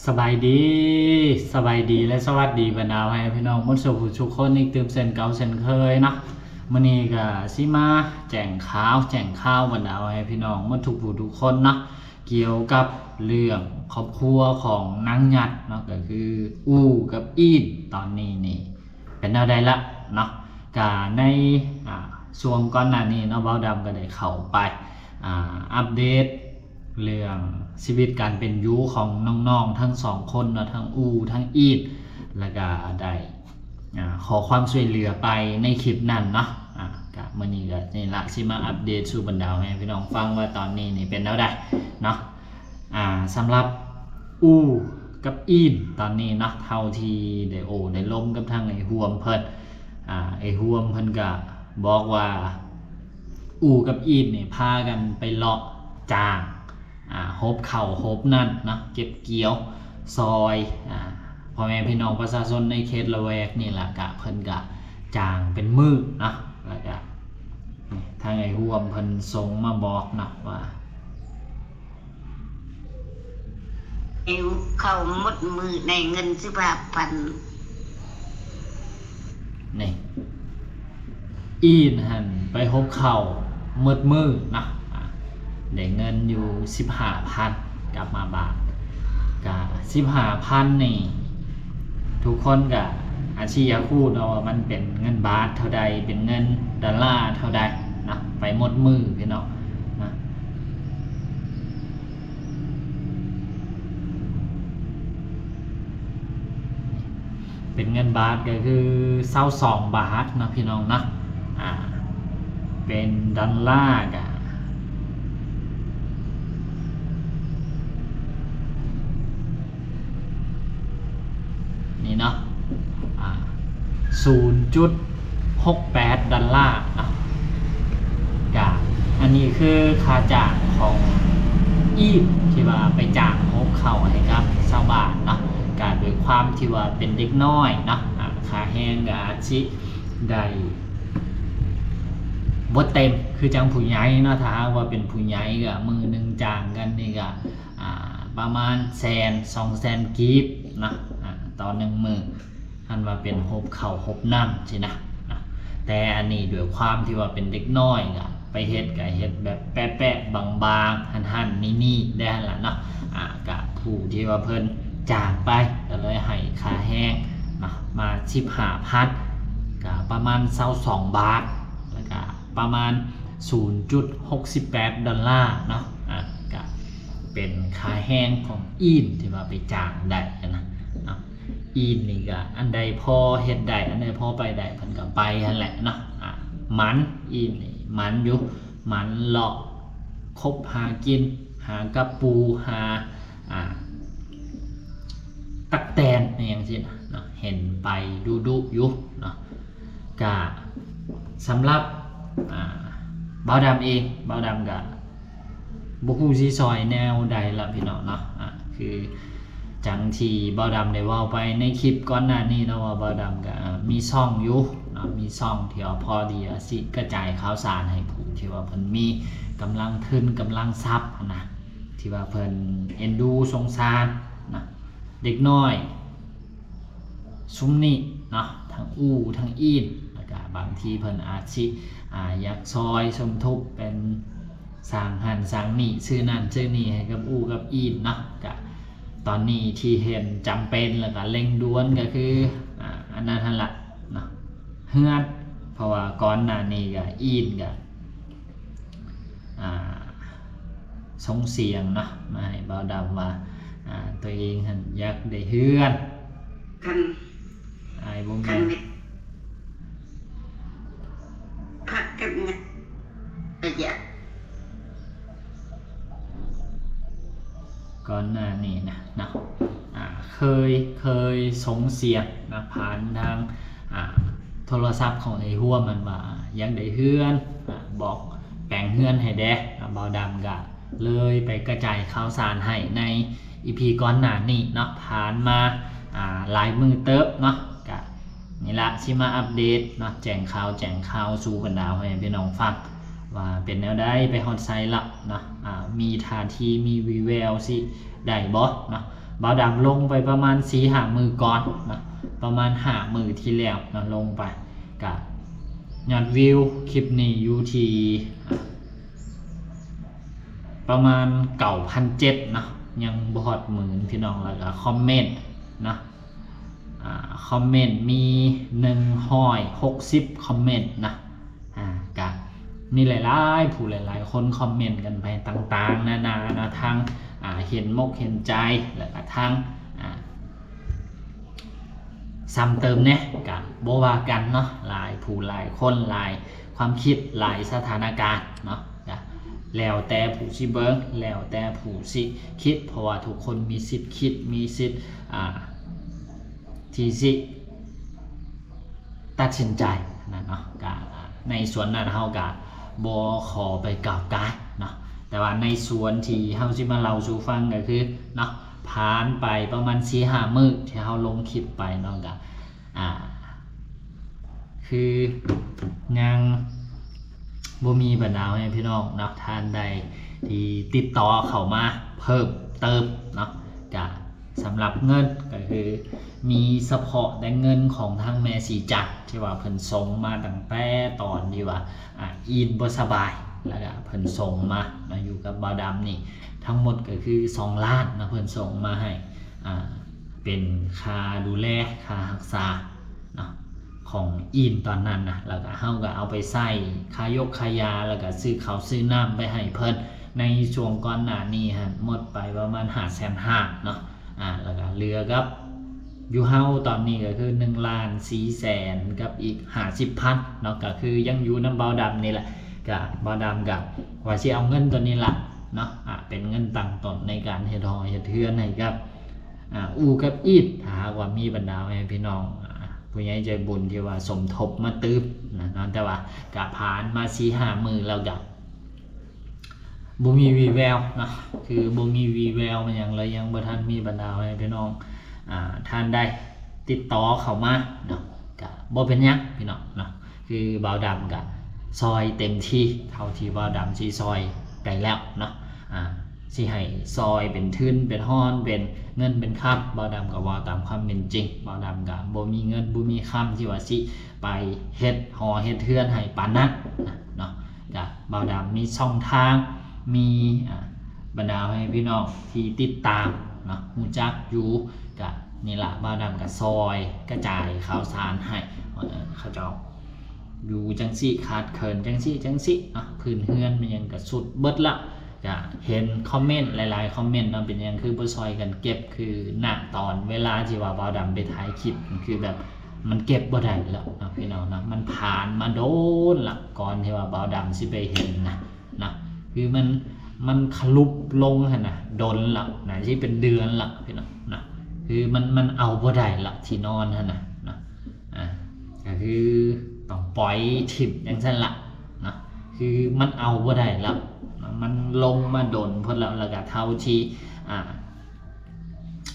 ສະບາຍດີ, ສະບາຍດີ ແລະ ສະຫວັດດີບັນດາພໍ່ແມ່ພີ່ນ້ອງໝົດສູ່ຜູ້ສູ່ຄົນອີກຕື່ມເຊັ່ນເກົ່າເຊັ່ນເຄີຍເນາະ. ມື້ນີ້ກໍຊິມາແຈ້ງຂ່າວ ແຈ້ງຂ່າວບັນດາພໍ່ແມ່ພີ່ນ້ອງໝົດທຸກຜູ້ທຸກຄົນເນາະ ກ່ຽວກັບເລື່ອງຄອບຄົວຂອງນາງຫຍັດເນາະ ກໍຄືອູ້ກັບອີນ ຕອນນີ້ນີ້ເປັນແນວໃດລະເນາະ. ກະໃນ ອາ ຊ່ວງກ່ອນໜ້ານີ້ເນາະ ບ່າວດຳກໍໄດ້ເຂົ້າໄປ ອາ ອັບເດດ ເລື່ອງຊີວິດການເປັນຢູ່ຂອງນ້ອງໆທັງສອງຄົນເນາະ ທັງອູ້ທັງອີນ ແລ້ວກະໄດ້ ອາ ຂໍຄວາມຊ່ວຍເຫຼືອໄປໃນຄລິບນັ້ນເນາະ. ອາ ກະມື້ນີ້ກະນີ້ລະ ຊິມາອັບເດດສູ່ບັນດາແມ່ພີ່ນ້ອງຟັງວ່າຕອນນີ້ນີ້ເປັນແນວໃດເນາະ. ອາ ສຳລັບອູ້ກັບອີນຕອນນີ້ເນາະ ເທົ່າທີ່ໄດ້ໂອ້ໄດ້ລົມກັບທາງໄອ້ຮ່ວມເພິ່ນ ອາ ໄອ້ຮ່ວມເພິ່ນກະບອກວ່າ ອູ້ກັບອີນນີ້ພາກັນໄປເລາະຈ້າງ ອາ ຫົບເຂົ້າຫົບນັ້ນເນາະ ເກັບກ່ຽວຊ່ອຍ ອາ ພໍ່ແມ່ພີ່ນ້ອງປະຊາຊົນໃນເຂດລະແວກນີ້ລະ ກະເພິ່ນກະຈ້າງເປັນມື້ເນາະ. ແລ້ວກະທາງໄອ້ຮ່ວມເພິ່ນສົ່ງມາບອກເນາະວ່າ ເອົາເຂົ້າໝົດມື້ໄດ້ເງິນສິບຫ້າພັນ ນີ້ ອີນຫັ້ນໄປຫົບເຂົ້າໝົດມື້ເນາະ ອາ ໄດ້ເງິນຢູ່ສິບຫ້າພັນ ກັບມາບາດ ກະສິບຫ້າພັນນີ້ ທຸກຄົນກະອາດຊິຢາກຮູ້ເນາະວ່າມັນເປັນເງິນບາດເທົ່າໃດ ເປັນເງິນດອນລາເທົ່າໃດເນາະ ໄປໝົດມື້ພີ່ນ້ອງນະ. ເປັນເງິນບາດກໍຄືຊາວສອງບາດເນາະພີ່ນ້ອງເນາະ ອາ ເປັນດອນລາກະ ນີ້ເນາະ ອາ ສູນຈຸດຫົກແປດດອນລາເນາະ. ກະອັນນີ້ຄືຄ່າຈ້າງຂອງອີນທີ່ວ່າໄປຈ້າງຫົບເຂົ້າໃຫ້ກັບຊາວບ້ານເນາະ. ກະດ້ວຍຄວາມທີ່ວ່າເປັນເດັກນ້ອຍເນາະ ອາ ຄ່າແຮງກະອາດຊິໄດ້ບໍ່ເຕັມຄືຈັ່ງຜູ້ໃຫຍ່ເນາະ. ຖ້າຫາກວ່າເປັນຜູ້ໃຫຍ່ກະມື້ໜຶ່ງຈ້າງກັນນີ້ກະ ອາ ປະມານແສນ ສອງແສນກີບເນາະ ອາ ຕໍ່ໜຶ່ງມື້ ຄັນວ່າເປັນຫົບເຂົ້າຫົບນ້ຳຊີ້ນະ ນະ. ແຕ່ອັນນີ້ດ້ວຍຄວາມທີ່ວ່າເປັນເດັກນ້ອຍ ກະໄປເຮັດກະເຮັດແບບແປະໆບາງໆ ຫັ້ນໆນີ້ໆໄດ້ຫັ້ນລະເນາະ. ອາ ກະຜູ້ທີ່ວ່າເພິ່ນຈ້າງໄປ ກໍເລີຍໃຫ້ຄ່າແຮງເນາະ ມາສິບຫ້າພັນ ກະປະມານຊາວສອງບາດ ແລ້ວກະປະມານສູນຈຸດຫົກສິບແປດດອນລາເນາະ. ອາ ກະເປັນຄ່າແຮງຂອງອີນທີ່ວ່າໄປຈ້າງໄດ້ຫັ້ນນະເນາະ. ອີນນີ້ກະອັນໃດພໍເຮັດໄດ້ ອັນໃດພໍໄປໄດ້ ເພິ່ນກະໄປຫັ້ນແຫຼະເນາະ. ອາ ໝັນ ອີນນີ້ໝັນຢູ່ ໝັນເລາະຄົບຫາກິນ ຫາກະປູ ຫາ ອາ ຕັກແຕນ ອີ່ຫຍັງຊີ້ນະເນາະ ເຫັນໄປດຸໆຢູ່ເນາະ. ກະສຳລັບ ອາ ບ່າວດຳເອງ ບ່າວດຳກະບໍ່ຮູ້ຊິຊ່ອຍແນວໃດລະພີ່ນ້ອງເນາະ. ອາ ຄືຈັ່ງທີ່ບ່າວດຳໄດ້ເວົ້າໄປໃນຄລິບກ່ອນໜ້ານີ້ເນາະ ວ່າບ່າວດຳກະ ອາ ມີຊ່ອງຢູ່ເນາະ ມີຊ່ອງທີ່ວ່າພໍທີ່ຈະຊິກະຈາຍຂ່າວສານໃຫ້ຜູ້ທີ່ວ່າເພິ່ນມີກຳລັງທຶນກຳລັງຊັບຫັ້ນນະ ທີ່ວ່າເພິ່ນເອັນດູສົງສານນະ ເດັກນ້ອຍຊຸມນີ້ເນາະ ທັງອູ້ທັງອີນ ແລ້ວກະບາງທີເພິ່ນອາດຊິ ອາ ຢາກຊ່ອຍສົມທົບເປັນສ້າງຫັ້ນສ້າງນີ້ ຊື້ນັ້ນຊື້ນີ້ໃຫ້ກັບອູ້ກັບອີນເນາະ. ກະຕອນນີ້ທີ່ເຫັນຈຳເປັນ ແລ້ວກະເລັ່ງດ່ວນກໍຄື ອາ ອັນນັ້ນຫັ້ນລະເນາະ ເຮືອນ ເພາະວ່າກ່ອນໜ້ານີ້ກະອີນກະ ອ່າ ສົ່ງສຽງເນາະ ມາໃຫ້ບ່າວດຳວ່າ ອ່າ ຕົວເອງຫັ້ນຢາກໄດ້ເຮືອນ ຄັນ ອ້າຍບໍ່ມີ ຄັນມີ ພັກກັບເງິນ ກໍຢາກ ກ່ອນໜ້ານີ້ນະເນາະ ອ່າ ເຄີຍ ເຄີຍສົ່ງສຽງນະ ຜ່ານທາງ ອ່າ ໂທລະສັບຂອງໄອ້ຮ່ວມຫັ້ນວ່າ ຢາກໄດ້ເຮືອນ ອ່າ ບອກແປງເຮືອນໃຫ້ແດ່. ອ່າ ບ່າວດຳກະເລີຍໄປກະຈາຍຂ່າວສານໃຫ້ໃນອີພີກ່ອນໜ້ານີ້ເນາະ ຜ່ານມາ ອ່າ ຫຼາຍມື້ເຕີບເນາະ. ກະນີ້ລະ ຊິມາອັບເດດເນາະ ແຈ້ງຂ່າວ ແຈ້ງຂ່າວສູ່ບັນດາພໍ່ແມ່ພີ່ນ້ອງຟັງ ວ່າເປັນແນວໃດ ໄປຮອດໃສລະເນາະ ອ່າ ມີທ່າທີ ມີວີແວວຊິໄດ້ບໍ່ເນາະ. ບ່າວດຳລົງໄປປະມານສີ່ຫ້າມື້ກ່ອນເນາະ ປະມານຫ້າມື້ທີ່ແລ້ວເນາະ ລົງໄປ ກະຍອດວິວຄລິບນີ້ຢູ່ທີ່ ປະມານເກົ້າພັນເຈັດເນາະ ຍັງບໍ່ຮອດໝື່ນພີ່ນ້ອງ. ແລ້ວກະຄອມເມັນເນາະ ອາ ຄອມເມັນມີໜຶ່ງຮ້ອຍຫົກສິບຄອມເມັນນະ ອາ ກະມີຫຼາຍໆ ຜູ້ຫຼາຍໆຄົນຄອມເມັນກັນໄປຕ່າງໆນານາເນາະ ທັງ ອາ ເຫັນມົກເຫັນໃຈ ແລ້ວກະທັງ ອາ ຊ້ຳເຕີມແດ່ ກະບໍ່ວ່າກັນເນາະ ຫຼາຍຜູ້ຫຼາຍຄົນ ຫຼາຍຄວາມຄິດ ຫຼາຍສະຖານະການເນາະ ກະແລ້ວແຕ່ຜູ້ຊິເບິ່ງ ແລ້ວແຕ່ຜູ້ຊິຄິດ ເພາະວ່າທຸກຄົນມີສິດຄິດ ມີສິດ ອາ ທີ່ຊິຕັດສິນໃຈນະເນາະ ກະໃນສ່ວນນັ້ນເຮົາກະບໍ່ຂໍໄປກ້າວກ່າຍເນາະ ແຕ່ວ່າໃນສ່ວນທີ່ເຮົາຊິມາເລົ່າສູ່ຟັງກະຄືເນາະ ຜ່ານໄປປະມານສີ່ຫ້າມື້ທີ່ເຮົາລົງຄລິບໄປເນາະ ກະ ອາ ຄືຍັງບໍ່ມີບັນດາພໍ່ແມ່ພີ່ນ້ອງເນາະ ທ່ານໃດທີ່ຕິດຕໍ່ເຂົ້າມາເພີ່ມເຕີມເນາະ ກະສຳລັບເງິນກະຄືມີສະເພາະແຕ່ເງິນຂອງທາງແມ່ສີຈັນ ທີ່ວ່າເພິ່ນສົ່ງມາຕັ້ງແຕ່ຕອນທີ່ວ່າ ອາ ອີນບໍ່ສະບາຍ ແລ້ວກະເພິ່ນສົ່ງມາເນາະ ຢູ່ກັບບ່າວດຳນີ້ ທັງໝົດກະຄືສອງລ້ານເນາະ ເພິ່ນສົ່ງມາໃຫ້ ອາ ເປັນຄ່າດູແລ ຄ່າຮັກສາເນາະ ຂອງອີນຕອນນັ້ນນະ ແລ້ວກະເຮົາກະເອົາໄປໃຊ້ຄ່າຢົກຄ່າຢາ ແລ້ວກະຊື້ເຂົ້າຊື້ນ້ຳໄປໃຫ້ເພິ່ນ ໃນຊ່ວງກ່ອນໜ້ານີ້ຫັ້ນໝົດໄປປະມານຫ້າແສນຫ້າເນາະ ອາ ແລ້ວກະເຫຼືອກັບຢູ່ເຮົາຕອນນີ້ກະຄືໜຶ່ງລ້ານສີ່ແສນກັບອີກຫ້າສິບພັນເນາະ ກະຄືຍັງຢູ່ນຳບ່າວດຳນີ້ແຫຼະ ກະບ່າວດຳກະວ່າຊິເອົາເງິນໂຕນີ້ລະເນາະ ອາ ເປັນເງິນຕັ້ງຕົ້ນໃນການເຮັດຫໍເຮັດເຮືອນໃຫ້ກັບ ອາ ອູກັບອີດ ຖ້າຫາກວ່າມີບັນດາແມ່ພີ່ນ້ອງ ອາ ຜູ້ໃຫຍ່ໃຈບຸນທີ່ວ່າສົມທົບມາຕື່ມນະເນາະ ແຕ່ວ່າກະຜ່ານມາສີ່ຫ້າມື້ແລ້ວກະບໍ່ມີວີ່ແວວເນາະ ຄືບໍ່ມີວີ່ແວວຫຍັງເລີຍ ຍັງບໍ່ທັນມີບັນດາແມ່ພີ່ນ້ອງ ອາ ທ່ານໃດຕິດຕໍ່ເຂົ້າມາເນາະ ກະບໍ່ເປັນຫຍັງພີ່ນ້ອງເນາະ ຄືບ່າວດຳກະຊ່ອຍເຕັມທີ່ເທົ່າທີ່ບ່າວດຳຊິຊ່ອຍໄດ້ແລ້ວເນາະ ອາ ຊິໃຫ້ຊ່ອຍເປັນທຶນເປັນຮອນ ເປັນເງິນເປັນຄຳ ບ່າວດຳກະເວົ້າຕາມຄວາມເປັນຈິງ ບ່າວດຳກະບໍ່ມີເງິນບໍ່ມີຄຳທີ່ວ່າຊິໄປເຮັດຫໍເຮັດເຮືອນໃຫ້ປານນັ້ນນະເນາະ ກະບ່າວດຳມີຊ່ອງທາງ ມີ ອາ ບັນດາພໍ່ແມ່ພີ່ນ້ອງທີ່ຕິດຕາມເນາະ ຮູ້ຈັກຢູ່ ກະນີ້ລະ ບ່າວດຳກະຊ່ອຍກະຈາຍຂ່າວສານໃຫ້ ເອີ ເຂົາເຈົ້າ ຢູ່ຈັ່ງຊີ້ ຂາດເຂີນຈັ່ງຊີ້ຈັ່ງຊີ້ເນາະ ພື້ນເຮືອນແມ່ນຫຍັງກະຊຸດເບິດລະ ກະເຫັນຄອມເມັນຫຼາຍໆຄອມເມັນເນາະ ເປັນຫຍັງຄືບໍ່ຊ່ອຍກັນເກັບ ຄືນະຕອນເວລາທີ່ວ່າບ່າວດຳໄປຖ່າຍຄລິບ ຄືແບບມັນເກັບບໍ່ໄດ້ແລ້ວເນາະ ພີ່ນ້ອງເນາະ ມັນຜ່ານມາດົນລະ ກ່ອນທີ່ວ່າບ່າວດຳຊິໄປເຫັນນະ ນະ ຄືມັນ ມັນຄະຫຼຸບລົງຫັ້ນນະ ດົນລະ ໜ້າຊິເປັນເດືອນລະ ພີ່ນ້ອງນະ ຄືມັນ ມັນເອົາບໍ່ໄດ້ລະ ທີ່ນອນຫັ້ນນະ ນະ ອາ ກະຄືຕ້ອງປ່ອຍຖິ້ມຈັ່ງຊັ້ນລະ ນະ ຄືມັນເອົາບໍ່ໄດ້ລະ ນະ ມັນລົງມາດົນໂພດລະ ແລ້ວກະເທົ່າທີ່ ອາ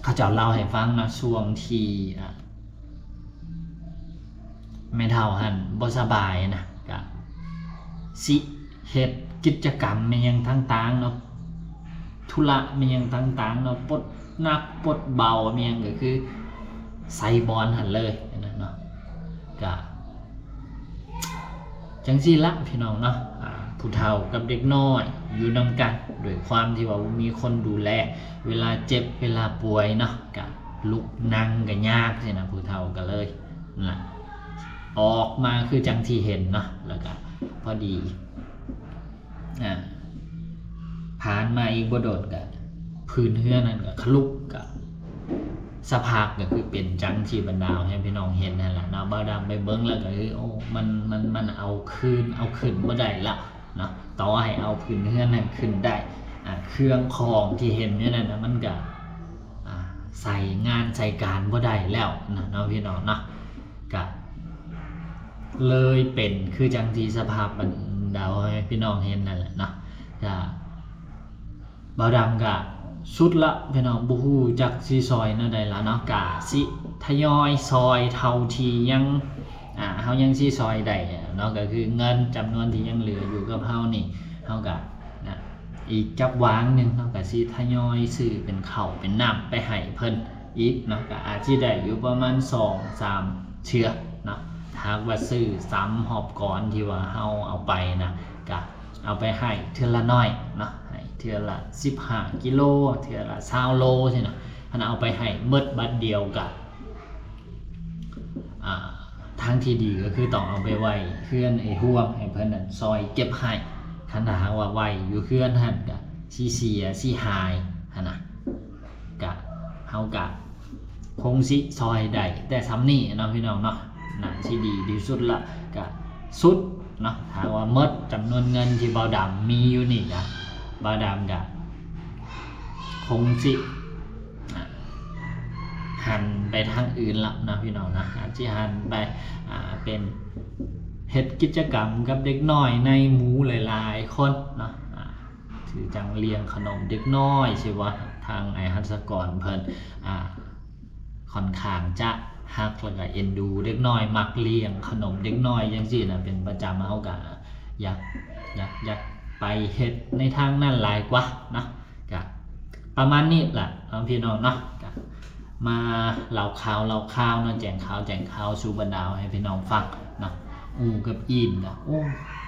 ເຂົາເຈົ້າເລົ່າໃຫ້ຟັງນະ ຊ່ວງທີ່ ອາ ແມ່ເຖົ້າຫັ້ນບໍ່ສະບາຍນະ ກະຊິເຮັດກິດຈະກຳແມ່ນຫຍັງຕ່າງໆເນາະ ທຸລະແມ່ນຫຍັງຕ່າງໆເນາະ ປົດໜັກປົດເບົາແມ່ນຫຍັງ ກະຄືໃສ່ບ່ອນຫັ້ນເລີຍນະເນາະ ກະ ຈັ່ງຊີ້ລະພີ່ນ້ອງເນາະ ອາ ຜູ້ເຖົ້າກັບເດັກນ້ອຍຢູ່ນຳກັນ ດ້ວຍຄວາມທີ່ວ່າບໍ່ມີຄົນດູແລ ເວລາເຈັບເວລາປ່ວຍເນາະ ກະລຸກນັ່ງກະຍາກຊີ້ນະ ຜູ້ເຖົ້າກະເລີຍນະ ອອກມາຄືຈັ່ງທີ່ເຫັນເນາະ ແລ້ວກະພໍດີ ອາ ຜ່ານມາອີກບໍ່ດົນກະ ພື້ນເຮືອນນັ້ນກະຄະຫຼຸບ ກະສະພາບກະຄືເປັນຈັ່ງທີ່ບັນດາໃຫ້ພີ່ນ້ອງເຫັນຫັ້ນລະເນາະ ບ່າວດຳໄປເບິ່ງແລ້ວກະຄື ໂອ້ ມັນ ມັນ ມັນເອົາຄືນ ເອົາຂຶ້ນບໍ່ໄດ້ລະເນາະ ຕໍ່ໃຫ້ເອົາພື້ນເຮືອນນັ້ນຂຶ້ນໄດ້ ອາ ເຄື່ອງຂອງທີ່ເຫັນຢູ່ນັ້ນນະ ມັນກະ ອາ ໃຊ້ງານໃຊ້ການບໍ່ໄດ້ແລ້ວນະເນາະ ພີ່ນ້ອງເນາະ ກະເລີຍເປັນຄືຈັ່ງທີ່ສະພາບບັນດາໃຫ້ພີ່ນ້ອງເຫັນນັ້ນແຫຼະເນາະ ກະ ບ່າວດຳກະສຸດລະພີ່ນ້ອງ ບໍ່ຮູ້ຈັກຊິຊ່ອຍແນວໃດລະເນາະ ກະຊິທະຍອຍຊ່ອຍເທົ່າທີ່ຍັງ ອາ ເຮົາຍັງຊິຊ່ອຍໄດ້ເນາະ ກະຄືເງິນຈຳນວນທີ່ຍັງເຫຼືອຢູ່ກັບເຮົານີ້ ເຮົາກະນະ ອີກຈັກວາງໜຶ່ງເນາະ ກະຊິທະຍອຍຊື້ເປັນເຂົ້າເປັນນ້ຳໄປໃຫ້ເພິ່ນອີກເນາະ ກະອາດຊິໄດ້ຢູ່ປະມານສອງສາມເທື່ອເນາະ. ຖ້າຫາກວ່າຊື້ຊ້ຳຮອບກ່ອນທີ່ວ່າເຮົາເອົາໄປນະ ກະເອົາໄປໃຫ້ເທື່ອລະໜ້ອຍເນາະ ໃຫ້ເທື່ອລະສິບຫ້າກິໂລ ເທື່ອລະຊາວໂລຊີ້ນະ. ຄັນເອົາໄປໃຫ້ໝົດບັດດຽວກະ ອ່າ ທາງທີ່ດີກໍຄືຕ້ອງເອົາໄປໄວ້ເຮືອນອ້າຍຮ່ວມ ໃຫ້ເພິ່ນນັ້ນຊ່ອຍເກັບໃຫ້. ຄັນຖ້າຫາກວ່າໄວ້ຢູ່ເຮືອນຫັ້ນກະຊິເສຍຊິຫາຍຫັ້ນນະ ກະ ເຮົາກະຄົງຊິຊ່ອຍໄດ້ແຕ່ສ່ຳນີ້ເນາະ ພີ່ນ້ອງເນາະ. ໜ້າຊິດີທີ່ສຸດລະ ກະສຸດເນາະ ຖ້າວ່າໝົດຈຳນວນເງິນທີ່ບ່າວດຳມີຢູ່ນີ້ກະ ບ່າວດຳກະຄົງຊິ ອ່າ ຫັນໄປທາງອື່ນລະເນາະ ພີ່ນ້ອງນະ. ອາດຊິຫັນໄປ ອ່າ ເປັນເຮັດກິດຈະກຳກັບເດັກນ້ອຍໃນໝູ່ຫຼາຍໆຄົນເນາະ ອ່າ ຄືຈັ່ງລ້ຽງຂະໜົມເດັກນ້ອຍ ຊິວ່າ ທາງອ້າຍຫັດສະກອນເພິ່ນ ອ່າ ຂ້ອນຂ້າງຈະຮັກ ແລ້ວກະເອັນດູເດັກນ້ອຍ ມັກລ້ຽງຂະໜົມເດັກນ້ອຍຈັ່ງຊີ້ນະ ເປັນປະຈຳ. ເຮົາກະຢາກ ຢາກ ຢາກໄປເຮັດໃນທາງນັ້ນຫຼາຍກວ່າເນາະ. ກະປະມານນີ້ລະເນາະ ພີ່ນ້ອງເນາະ. ກະມາເລົ່າຂ່າວ ເລົ່າຂ່າວເນາະ ແຈ້ງຂ່າວ ແຈ້ງຂ່າວສູ່ບັນດາໃຫ້ພີ່ນ້ອງຟັງເນາະ. ອູກັບອີນກະ ໂອ້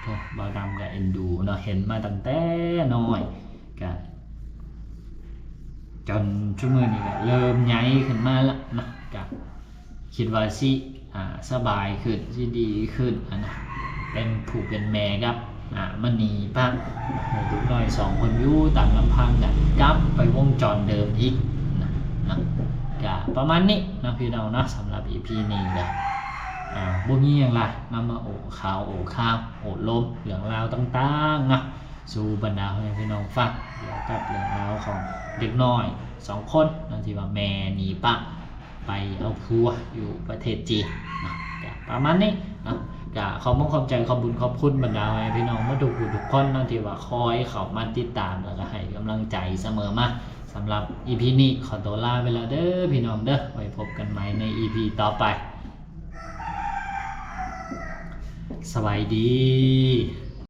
ໂທ້ ບ່າວດຳກະເອັນດູເນາະ ເຫັນມາຕັ້ງແຕ່ນ້ອຍ ກະ ຈົນຊຸມື້ນີ້ກະເລີ່ມໃຫຍ່ຂຶ້ນມາລະເນາະ ກະຄິດວ່າຊິ ອ່າ ສະບາຍຂຶ້ນ ຊິດີຂຶ້ນຫັ້ນນະ ເປັນຜູ້ເປັນແມ່ກັບ ອ່າ ມະນີປະ ໃຫ້ເດັກນ້ອຍສອງຄົນຢູ່ຕາມລຳພັງ ກະກັບໄປວົງຈອນເດີມອີກນະ ນະ. ກະປະມານນີ້ເນາະ ພີ່ນ້ອງເນາະ. ສຳລັບອີພີນີ້ກະ ອ່າ ບໍ່ມີຫຍັງຫຼາຍ ນຳມາໂອ້ຂ່າວ ໂອ້ຂ່າວ ໂອ້ລົມເລື່ອງລາວຕ່າງໆເນາະ ສູ່ບັນດາພໍ່ແມ່ພີ່ນ້ອງຟັງ ກ່ຽວກັບເລື່ອງລາວຂອງເດັກນ້ອຍສອງຄົນເນາະ ທີ່ວ່າແມ່ໜີປະໄປເອົາຜົວຢູ່ປະເທດຈີນເນາະ. ກະປະມານນີ້ເນາະ ກະຂອບມຸກຂອບໃຈ ຂອບບຸນຂອບຄຸນບັນດາພໍ່ແມ່ພີ່ນ້ອງໝົດທຸກຜູ້ທຸກຄົນເນາະ ທີ່ວ່າຄອຍເຂົ້າມາຕິດຕາມ ແລ້ວກະໃຫ້ກຳລັງໃຈສະເໝີມາ. ສຳລັບອີພີນີ້ຂໍຕົວລາໄປແລ້ວເດີພີ່ນ້ອງເດີ ໄວ້ພົບກັນໃໝ່ໃນອີພີຕໍ່ໄປ. ສະບາຍດີ.